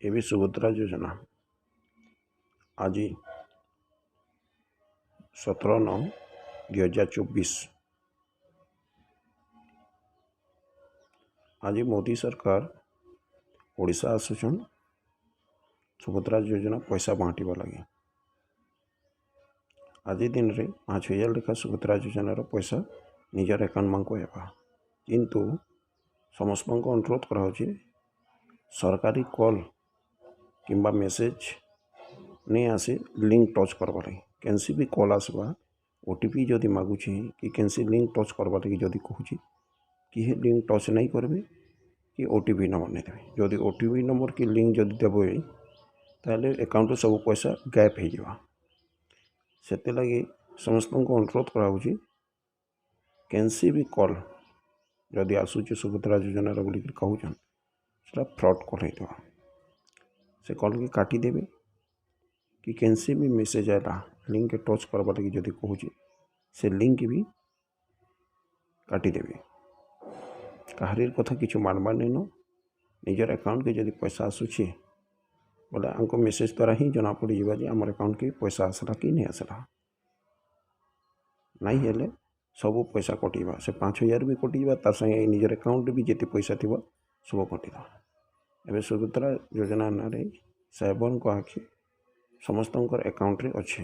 ଏବେ ସୁଭଦ୍ରା ଯୋଜନା ଆଜି 17/9/2024। ଆଜି ମୋଦି ସରକାର ଓଡ଼ିଶା ଆସୁଛନ୍ ସୁଭଦ୍ରା ଯୋଜନା ପଇସା ବାଣ୍ଟିବା ଲାଗି। ଆଜି ଦିନରେ 5000 ଲେଖା ସୁଭଦ୍ରା ଯୋଜନାର ପଇସା ନିଜର ଆକାଉଣ୍ଟମାନଙ୍କୁ ହେବା। କିନ୍ତୁ ସମସ୍ତଙ୍କୁ ଅନୁରୋଧ କରାହେଉଛି, ସରକାରୀ କଲ୍ କିମ୍ବା ମେସେଜ୍ ନେଇ ଆସି ଲିଙ୍କ୍ ଟଚ୍ କର୍ବା ଲାଗି। କେନ୍ସି ବି କଲ୍ ଆସ୍ବା, ଓଟିପି ଯଦି ମାଗୁଛେ କି କେନ୍ସି ଲିଙ୍କ୍ ଟଚ୍ କର୍ବା ଲାଗି ଯଦି କହୁଛେ କି, ହେ ଲିଙ୍କ୍ ଟଚ୍ ନାଇଁ କରିବେ କି ଓଟିପି ନମ୍ବର ନାଇଁ ଦେବେ। ଯଦି ଓଟିପି ନମ୍ବର କି ଲିଙ୍କ୍ ଯଦି ଦେବେ, ତାହେଲେ ଆକାଉଣ୍ଟରୁ ସବୁ ପଇସା ଗାୟବ ହେଇଯିବା। ସେଥିଲାଗି ସମସ୍ତଙ୍କୁ ଅନୁରୋଧ କରାହେଉଛି, କେନ୍ସି ବି କଲ୍ ଯଦି ଆସୁଛେ ସୁଭଦ୍ରା ଯୋଜନାର ବୋଲିକିରି କହୁଛନ୍, ସେଟା ଫ୍ରଡ଼୍ କଲ୍ ହେଇଥିବ, ସେ କଲ୍କେ କାଟିଦେବେ। କି କେନ୍ସି ବି ମେସେଜ୍ ଆଇଲା, ଲିଙ୍କ୍କେ ଟଚ୍ କର୍ବା ଲାଗି ଯଦି କହୁଛେ, ସେ ଲିଙ୍କ୍ ବି କାଟିଦେବେ। କାହାରିର କଥା କିଛି ମାନ୍ବାର୍ ନାଇଁନ। ନିଜର ଆକାଉଣ୍ଟକେ ଯଦି ପଇସା ଆସୁଛେ ବୋଲେ, ଆଙ୍କ ମେସେଜ୍ ଦ୍ୱାରା ହିଁ ଜଣା ପଡ଼ିଯିବା ଯେ ଆମର୍ ଆକାଉଣ୍ଟକେ ପଇସା ଆସିଲା କି ନାଇଁ ଆସିଲା। ନାଇଁ ହେଲେ ସବୁ ପଇସା କଟିବା, ସେ 5000 ବି କଟିଯିବା, ତାର୍ ସାଙ୍ଗେ ନିଜର ଆକାଉଣ୍ଟରେ ବି ଯେତେ ପଇସା ଥିବ ସବୁ କଟିଦେବା। ଏବେ ସୁଭଦ୍ରା ଯୋଜନା ନାଁରେ ସାଇବରଙ୍କ ଆଖି ସମସ୍ତଙ୍କର ଆକାଉଣ୍ଟରେ ଅଛି।